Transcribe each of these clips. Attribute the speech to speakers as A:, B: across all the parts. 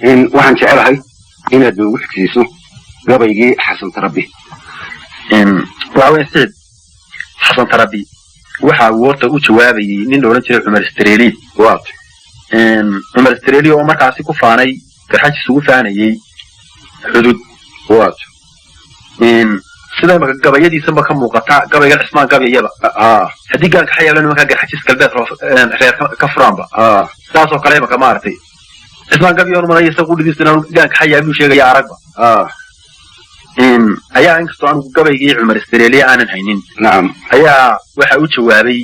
A: Waxaan jecelahay inaad noogu xigsiiso gabaygii Xasan Tarabi.
B: Waxa weya, Sicid, Xasan Tarabi waxa uu horta u jawaabayey nin la odhan jiray Cumar Streli.
A: Waat.
B: Cumar Streli oo markaasi ku faanay, Garxajis ugu faanayey xudud.
A: Waat.
B: Sida imaka gabayadiisanba ka muuqata, gabaygan Cismaan gabayaba, haddii gaanka xayaabla nimankaa Garxajis galbeed reer ka furaanba, saasoo kale imaka maaragtay Cismaan gabayoon malaya isaga udhigiis inaan gaanka xayaablu sheegaya aragba ayaa, inkastoo anigu gabaygii Cumar Streliya aanan haynin, ayaa waxa u jawaabay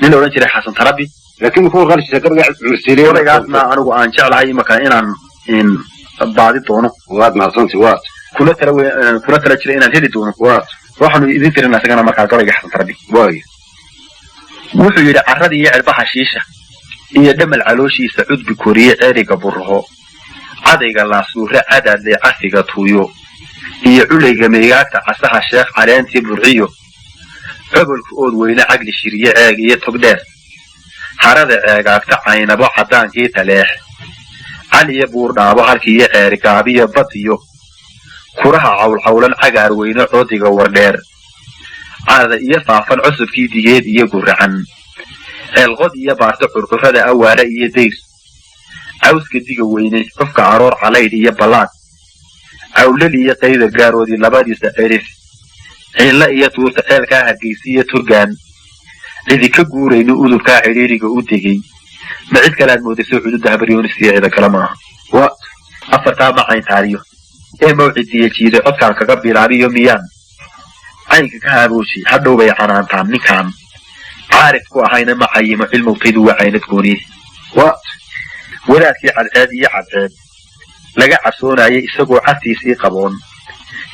B: nin la odhan jiray Xasan Tarabi.
A: Laakiin muxuu qaalisisa gabayga Cumar Streliya?
B: Gabaygaasna anigu aan jeclahay imaka inaan baadi doono.
A: Waad mahadsantay, waat.
B: Kula tala jira inaan heli doono.
A: Waat.
B: Waxaanu idin tirinaa isagana markaa gabayga Xasan Tarabi.
A: Waay.
B: Wuxuu yidhi: carradii iyo cirbaha shiisha iyo dhamal calooshiisa, cudbi koriye ceriga burho, cadayga laasuure, cadaadley cafiga tuuyo iyo culayga meegaagta, casaha sheekh caleentii burciyo, cobolka ood weyne, cagli shiriye, ceeg iyo togdheer, harada ceegaagta, caynabo caddaankii taleex, caliyo buurdhaabo, halkiiyo ceergaabiyo badiyo kuraha cawlcawlan, cagaar weyne, codiga wardheer, cada iyo faafan, cusubkii digeed iyo guracan, ceelqod iyo baarto, curcurada awaare iyo dayr, cawska diga weyne, cufka aroor, calaydh iyo ballaad, cawlal iyo qayda gaaroodii labadiisa cirif, ciinla iyo tuurta, ceelkaa Hargeysa iyo Turgaan, cidi ka guurayno udubkaa cidhiiriga u degay, ma cid kale aad moodayso xuduudda Habaryoonis iyo cida kale maaha.
A: Waat.
B: Afartaa ma cayntaariyo ee mawcidiya jiiday codkaan kaga bilaabiyo, miyaan caynka ka habooji, hadhow bay canaantaan ninkaan caarif ku ahayna ma cayimo cilmowtaydu waa caynad gooniye.
A: Waat.
B: Wadaadkii cadceed iyo cadceed laga cabsoonayay isagoo cartiisii qaboon,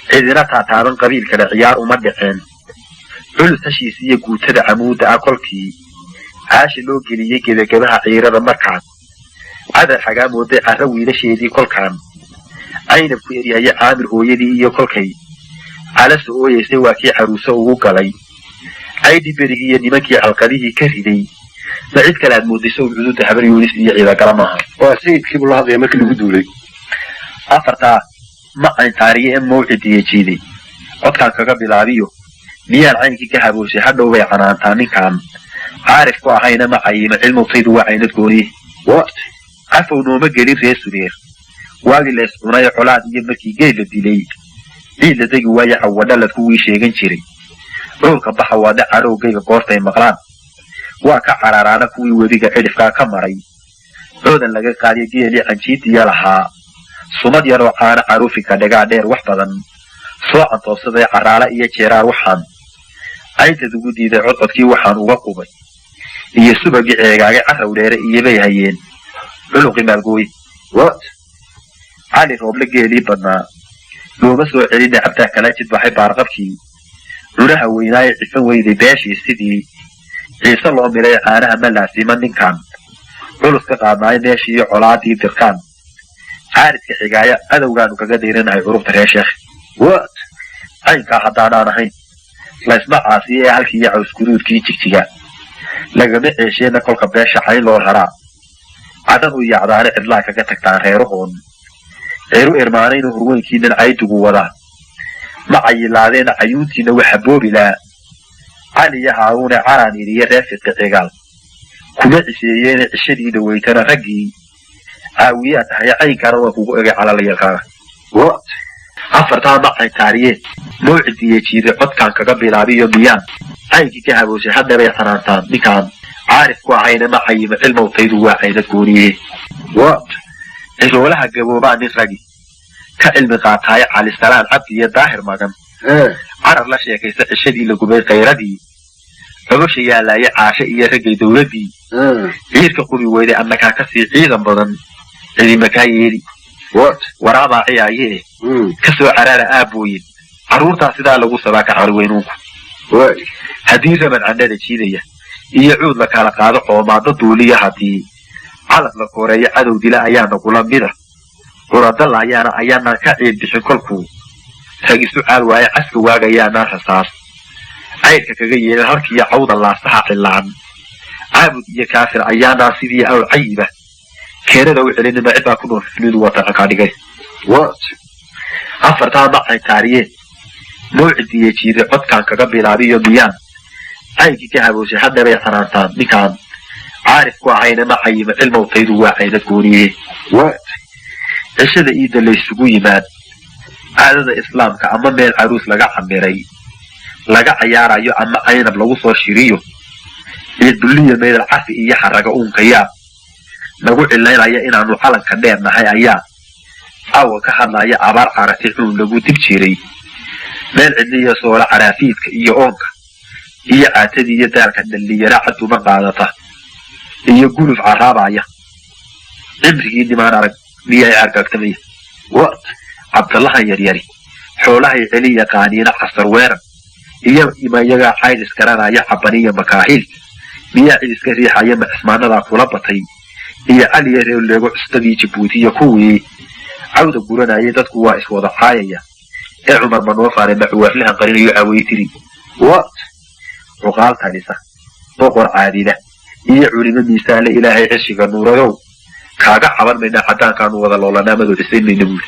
B: cidina taataaban qabiil kale ciyaar uma dhaceen, culus hashiis iyo guutada camuudda ah kolkii caashi loo geliyey gebagebaha ciirada, markaan cadar xagaa mooday carra wiilasheedii, kolkaan caynab ku eryaye Caamir hooyadii iyo kolkay calasa ooyeysay, waa kii caruuse ugu galay caydhi berigii iyo nimankii calqadihii ka riday, ma cid kale aad moodayso cuduudda Habar Yoonis iyo ciidagala maaha.
A: Waa sayidkii buu la hadlaya markii lagu duulay.
B: Afartaa ma cayntaariye ee mawcidiya jiiday codkaan kaga bilaabiyo, miyaan caynkii ka habooshay, hadhow bay canaantaa ninkaan caarif ku ahayna ma cayimo cilmowtaydu waa caynad gooniye.
A: Waat.
B: Cafow nooma gelin reer Subeer waagii la iscunay colaad iyo markii geel la dilay, ciid la degi waaye cawadhalad kuwii sheegan jiray, cuurka baxa waada carowgayga goortay maqlaan waa ka cararaana kuwii webiga cidhifkaa ka maray, coodan laga qaadiyo geelii canjiidiya lahaa, sumad yaroo caana caruufika dhagaa dheer, wax badan soo cantoobsaday caraala iyo jeeraar, waxaan cayntad ugu diiday codcodkii waxaan uga qubay iyo subagii ceegaagay carrow dheere iyo bay hayeen culuqi maalgooye.
A: Waat.
B: Cali Rooble geelii badnaa looma soo celina, cabtaa kala jid baxay baarqabkii cunaha weynaaye cifan weyday beeshii, sidii ciise loo miray caanaha ma laasima ninkan culus ka qaadnaayo meeshii colaadii dirkaan caaridka xigaaya cadowgaanu kaga dayranahay curubta reer sheekh.
A: Waat.
B: Caynkaa haddaanaan ahayn laysma caasiye ee halkii iyo caws guduudkii jigjiga lagama ceesheenna kolka beesha cayn loo raraa, cadan u yacdaane cidlaa kaga tagtaan reerahoon ceeru irmaanayna horweynkiinan caydugu wadaa, ma cayilaadeena cayuuntiina waxa boobilaa Cali iyo Haaruune caraan iriye reer Fiqi cigaal kuma ciseeyeene cishadii dhawaytana raggii caawiyaa tahay caynkaana waa kugu egay calalayalkaaga.
A: Waat.
B: Afartaa ma cayntaariye mawcidiya jiiday codkaan kaga bilaabiyo, miyaan caynkii ka habooshay, hadhabay canaantaan ninkaan caarif ku ahayna ma cayimo cilmowtaydu waa caynad gooniye.
A: Waat.
B: Ciroolaha gaboobaa nin ragi ka cilmi qaataayo Calisalaan Cabdi iyo Daahir Magan, carar la sheekaysa cishadii la gubay khayradii cobosha yaalaaya caashe iyo raggay dowladdii ciirka qubi weyday, annagaa ka sii ciidan badan cidimakaa yeeli.
A: Waat.
B: Waraabaa ciyaayee ka soo caraara aabbooyin carruurtaa sidaa lagu sabaa ka cali weynuunku.
A: Waay.
B: Haddii raman candhada jiidaya iyo cuud la kala qaado coomaado duuliya, haddii calaf la kooreeyo cadow dila ayaa nagula mida curadalla ayaana ayaanaan ka ciid bixin kolkuu rag isu caal waaye caska waagayaanaan rasaas caydhka kaga yeelin halkiiyo cawda laasaha cilaan, caabud iyo kaafir ayaanaan sidii awl cayiba Keenada u celinima cid baa ku nool xufnidu waa tanka kaa dhigay.
A: What?
B: Afartaa ma caytaariyeen mawcidiiyo jiiday codkaan kaga bilaabiyo miyaan caygii ka habooshay haddabay canaantaan ninkaan caarif ku ahayna ma cayima cilmowtaydu waa caynad gooniye.
A: What?
B: Cishada iidda laysugu yimaad caadada islaamka ama meel caruus laga camiray laga cayaarayo ama caynab lagu soo shiriyo ciidbulliya meydal cafi iyo xaraga uunkayaa nagu cilaynaya inaanu calanka dheer nahay ayaa caawa ka hadlaya abaar carati cuun lagu dib jiray meel cidliya soola caraafiidka iyo oonka iyo caatadii iyo daalka dhalliyara caduma qaadata iyo guluf caraabaya cimrigii nimaan arag miyay argaagtamaya.
A: What?
B: Cabdallahan yaryari xoolahay celi yaqaaniina casar weeran iyo imayagaa caydis garanaya cabaniya makaahiil miyaa cid iska riixaya ma cismaanadaa kula batay iyo caliya reerleego cusbadii Jabuutiya kuwii cawda guranayay dadku waa iswada caayaya ee Cumar ma noo faaray macuwaaflahan qarinayo caaweye tiri.
A: What?
B: Cuqaal talisa boqor caadida iyo culimo miisaanle Ilaahay cishiga nuuradow kaaga caban mayna cadaankaanu wada loolanaa madow xisayn mayna buuli.